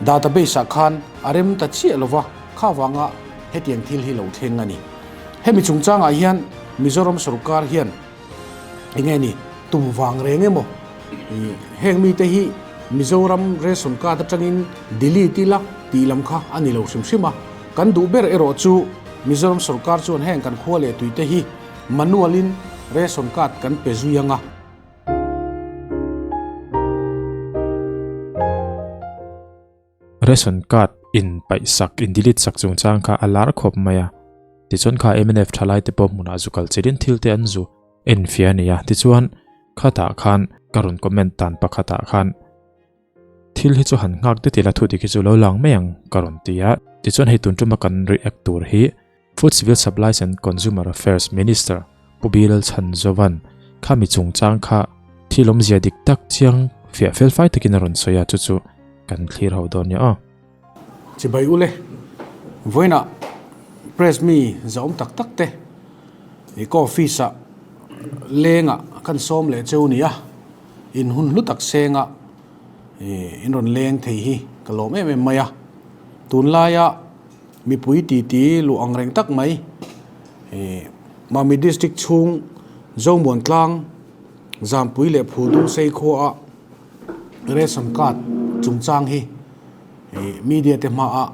Database ah khan a rem ta chiah lova, kha vanga hetiang thil hi lo thleng a ni. Hemi chungchangah hian Mizoram sorkar hian enge ni tum vang reng emaw heng mite hi Mizoram ration card atangin delete ila tih lam kha a ni lo hrim hrim a. Kan duh ber erawh chu Mizoram sorkar chuan heng kan khua leh tuite hi manual in ration card kan pe zui anga. Ration card in paih sak in delete sak chungchang kha a lar khawp mai a, tichuan kha mnf thalai te pawh hmunah zu kal chelin thil te an zu en fia a ni a, tichuan khatah khan ka rawn comment dan pakhatah khan thil hi chu han nghak det ila thudik hi chu lo lang mai ang ka rawn ti a, tichuan hei tun tuma kan react tur hi Food Civil Supplies and Consumer Affairs Minister Pu Bilal Chhanzovan khami chungchang kha thil awmzia dik tak chiang fiah fel fai takin a rawn sawi a, chu chu kan thlir ho dawn nia aw. Chibai ule, vawiinah press mi zahawm tak tak te i ka office ah lengah kan sawm leh cheu nia, in hun hlu tak sengah in rawn leng thei hi ka lawm em em mai a, tunlaia Mipui titi luh ang reng tak mai. Mami District chhung Zomuan tlang Zampui leh Phuldung sei khuaah ration card chungchang hi media te hmaah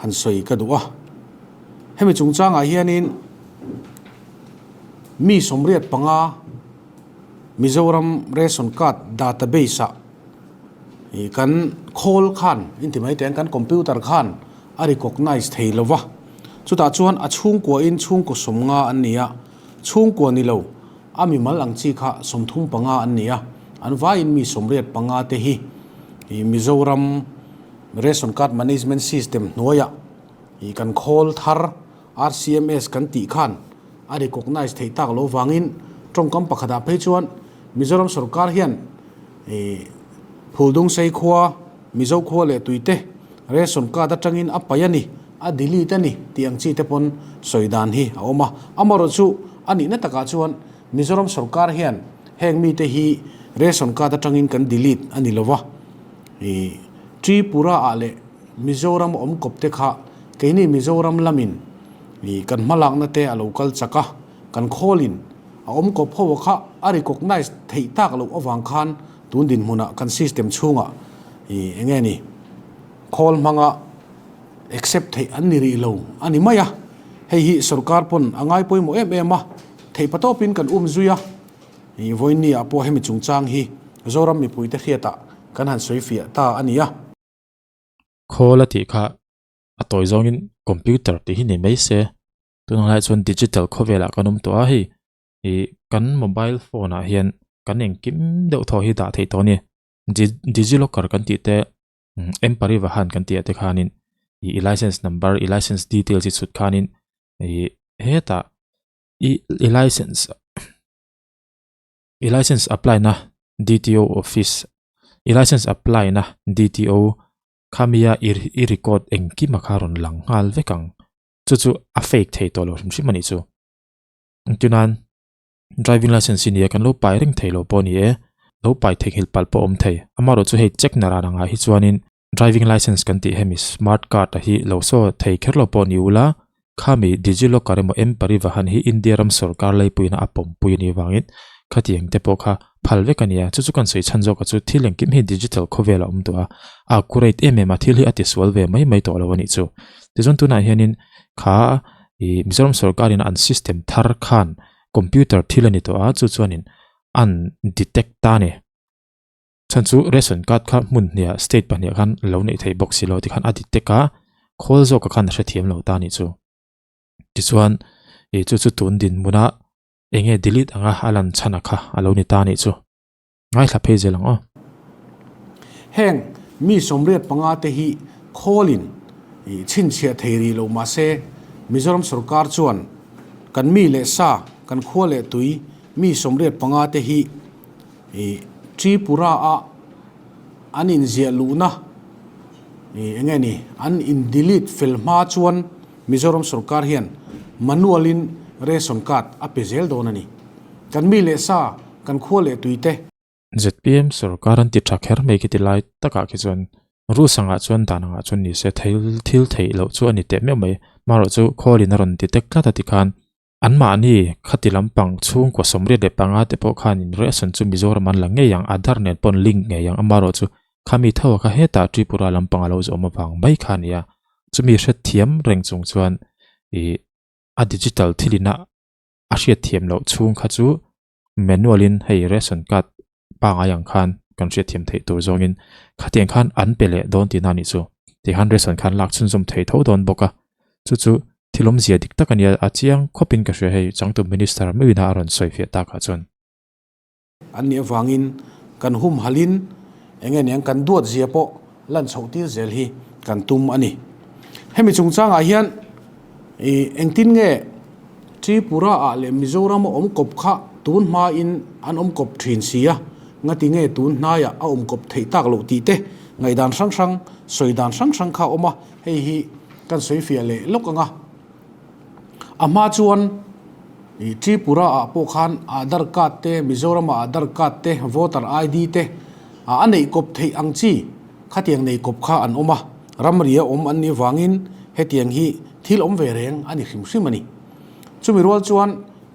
han sawi ka duh a. Hemi chungchangah hianin mi 85 Mizoram ration card database ah kan khawl khan inti mai teh ang kan computer khan a recognize thei lo va, chutah chuan a chhungkua in chhungkaw 50 an ni a, chhungkua ni lo a mimal ang chi kha 35 an ni a, an vaiin mi 85 te hi Mizoram Ration Card Management System hnuaiah kan khawl thar RCMS kan tih khan a recognize theih tak lo vangin tawngkam pakhatah phei chuan Mizoram sorkar hian Phuldung sei khua, Mizo khua leh tuite ration card atangin a paih a ni, a delete a ni tih ang chi te pawn sawi dan hi a awm a. Amaherawhchu a nihna takah chuan Mizoram sorkar hian heng mite hi ration card atangin kan delete a ni lova, Tripura ah leh Mizoram awm kawp te kha keini Mizoram lamin kan hmalakna te a lo kal chak a, kan khawlin a awm kawp ho kha a recognize theih tak loh avang khan tun dinhmunah kan system chhungah eng nge ni khawl hmanga accept theih an ni rih lo a ni mai a, hei hi sorkar pawn a ngai pawimawh em em a, theih patawpin kan um zui a, vawiin ah pawh hemi chungchang hi Zoram mipuite hriatah kan han sawi fiah ta a ni a. Khawl a tih kha a tawi zawngin computer tih hi ni mai se, tunah lai chuan digital khawvelah kan awm tawh a hei ih kan mobile phone ah hian kan engkim deuh thaw hi dah theih tawh a ni digilocker kan tih te mparivahan kan tih ah te khanin ih i license number i license details hi chhut khanin ih hetah i i license i license apply na D_T_O office i license apply na D_T_O khamia i record engkim a kha rawn lang nghal vek ang. Chu chu a fake thei tawh lo hrim hrim a nih chu. Engtinan driving license hi nia kan lo pai reng thei lo pawh a ni e, lo pai theihnghilh palh pawh a awm thei. Amaherawhchu hei check na ran angah hi chuanin driving license kan tih hemi smart card a hi lo saw thei kher lo pawh ni ula, khami digilocker emaw m-parivahan hi India ram sorkar leipuina a pawmpui a nih avangin khatiang te pawh kha phal vek a ni a, chu chu kan sawi chhan zawk a chu thil engkim hi digital khawvel a awm tawh a, a accurate em em a thil hi a tisual ve mai mai tawh lo a nih chu. Tichuan tunah hianin kha ih Mizoram sorkarin an system thar khan computer thil a ni tawh a chu chuanin an detect ta a ni. Chhan chu ration card kha hmun hniah state pahniah khan lo neih theih bawk si lo tikhan a detect a, khawl zawka khan a hrethiam lo ta a nih chu. Tichuan ih chu chu tun dinhmuna eng nge delete anga a lan chhan a kha a lo ni ta a nih chu. Ngaithla phei zel ang aw. Heng mi 85 te hi khawlin chhinchhiah thei rih lo mah se Mizoram sorkar chuan kan mi leh sa, kan khua leh tui mi 85 te hi Tripura a an inziah luhna eng nge ni an in delete fel hma chuan Mizoram sorkar hian manual in ration card a pe zel dawn a ni. Kan mi leh sa, kan khua leh tui te. Zpm sorkar an ti tha kher mai khi ti lai takah khi chuan. Rules angah chuan dan angah chuan ni se thil thil theih loh chu a ni teh meuh mai. Marawh chu khawlin a rawn detect tlat a tikhan anmahni khati lampang chhungkua 85 te pawh khanin ration chu Mizoram an la ngei ang, Aadhaar nen pawh an link ngei ang. Amarawh chu khami tho a kha hetah Tripura lampang a lo zawm avang mai kha a ni a. Chumi hrethiam reng chung chuan ih a digital thilina a hriatthiam loh chhung kha chu manual in hei ration card pangai ang khan kan hriatthiam theih tur zawngin khatiang khan an pe leh dawn tihna a nih chu. Tikhan ration khan lak chhunzawm thei tho dawn bawk a, chu chu thil awmzia dik tak a nia, a chiang khawpin ka hria hei changtu minister meuhin a rawn sawi fiah takah chuan. An nih avangin kan humhalin eng nge niang kan duat zia pawh lan chhoh tir zel hi kan tum a ni. Hemi chungchangah hian ih engtin nge Tripura ah leh Mizoram a awm kawp kha tun hmain an awm kawp thin si a, ngati nge tun hnaiah a awm kawp theih tak loh tih te ngaihdan hrang hrang, sawi dan hrang hrang kha a awm a, hei hi kan sawi fiah leh lawk ang a. A hma chuan ih Tripura ah pawh khan Aadhar card te, Mizoram ah Aadhar card te, voter ID te a neih kawp theih ang chi khatiang nei kawp kha an awm a, ramri a awm an nih vangin hetiang hi thil awm ve reng a ni hrim hrim a ni. Chumi rual chuan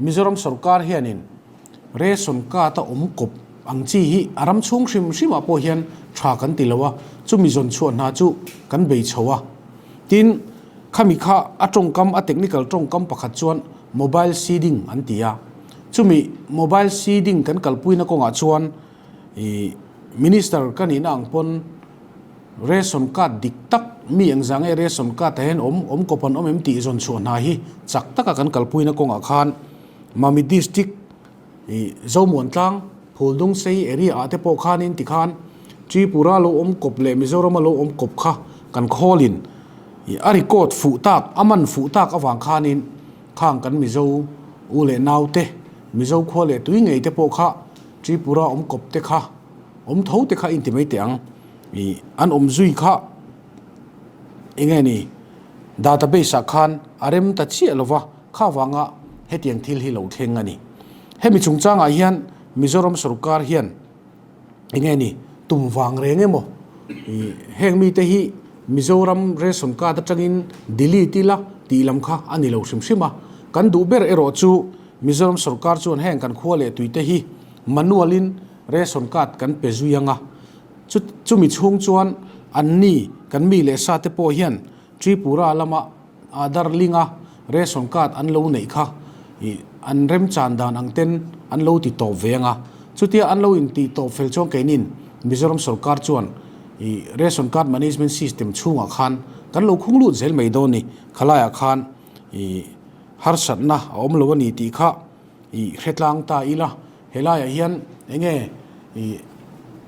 Mizoram sorkar hianin ration card a awm kawp ang chi hi a ram chhung hrim hrim ah pawh hian tha kan ti lo a, chumi zawn chhuah hna chu kan bei chho a. Tin, Khami kha a tawngkam, a technical tawngkam pakhat chuan mobile seeding an ti a. Chumi mobile seeding kan kalpuina kawngah chuan ih Minister ka nihna ang pawn ration card dik tak, mi engzah nge ration card ah hian awm, awm kawp an awm em tih zawn chhuah hna hi chak taka kan kalpuina kawngah khan Mamit District I Zomuantlang, Phuldungsei area ah te pawh khanin tikhan Tripura lo awm kawp leh Mizorama lo awm kawp kha kan khawlin i a record fuh tak, a man fuh tak avang khanin khang kan Mizo u leh nau te, Mizo khua leh tui ngei te pawh kha Tripura awm kawp te kha awm tho te kha inti mai teh ang. I an awm zui kha enge ni database ah khan a rem ta chiah lova. Kha vanga hetiang thil hi lo thleng a ni. Hemi chungchangah hian Mizoram sorkar hian enge ni tum vang reng emaw ih heng mite hi Mizoram ration card atangin delete ila tih lam kha a ni lo hrim hrim a. Kan duh ber erawh chu Mizoram sorkar chuan heng kan khua leh tuite hi manual in ration card kan pe zui ang a. Chu chumi chhung chuan anni kan mi leh sa te pawh hian Tripura lama Aadhaar link a ration card an lo neih kha ih an remchan dan ang ten an lo ti tawp ve ang a, chutia an lo in tih tawp fel chuan keinin Mizoram sorkar chuan ih ration card management system chhungah khan kan lo khung lut zel mai dawn ni, khalaiah khan ih harsatna a awm lo a ni tih kha ih hretlang ta ila. Helaiah hian enge ih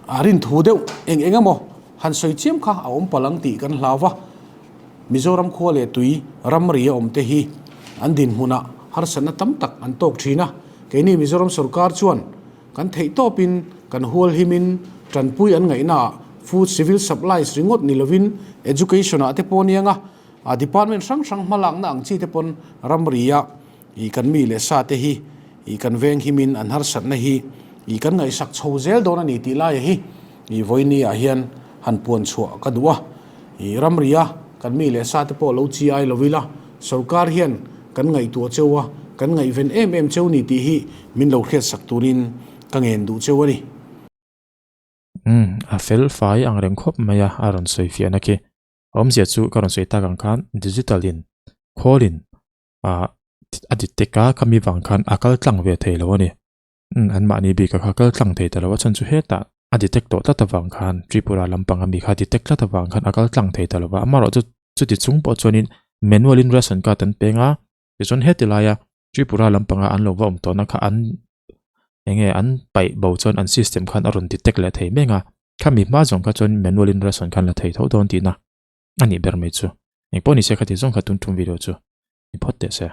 a rinthu deuh eng eng emaw han sawi chiam kha a awm palh ang tih kan hlau va. Mizoram khua leh tui ramri a awm te hi an dinhmunah harsatna tam tak an tawk thin a. Keini Mizoram sorkar chuan kan theih tawpin kan hual himin tanpui an ngaihnaah food civil supplies ringawt ni lovin education ah te pawh aniang a, a department hrang hrang hmalakna ang chi te pawn ramri ah I kan mi leh sa te hi i kan veng himin an harsatna hi i kan ngaihsak chho zel dawn a ni tih laia hi i vawiini ah hian han puan chhuah ka duh a. I ramria kan mi leh sa te pawh lo chi ai lo ila sorkar hian kan ngaihtuah cheu a, kan ngaihven em em cheu ni tih hi min lo hriatsak turin ka ngen duh cheu a ni. Umm, a fel fai ang reng khawp mai a, a rawn sawi fiahna khi. A awmzia chu ka rawn sawi tak ang khan digital in, khawl in ah a detect a khami vang khan a kal tlang ve thei lo a ni. Umm an mahni bik a kha kal tlang thei ta lo a chhan chu hetah a detect tawh tlat avang khan Tripura lampang ami kha detect tlat avang khan a kal tlang thei ta lo va amaherawh chu chuti chung pawh chuanin manual in ration card an peng a tichuan heti laia Tripura lampanga an lo va awm tawhna kha an enge an paih bo chuan an system khan a rawn detect leh thei mek a khami hma zawng kha chuan manual in ration khan la thei tho dawn tihna a nih ber mai chu. Engpawh ni se khati zawng kha tun tum video chu ni phawt teh se.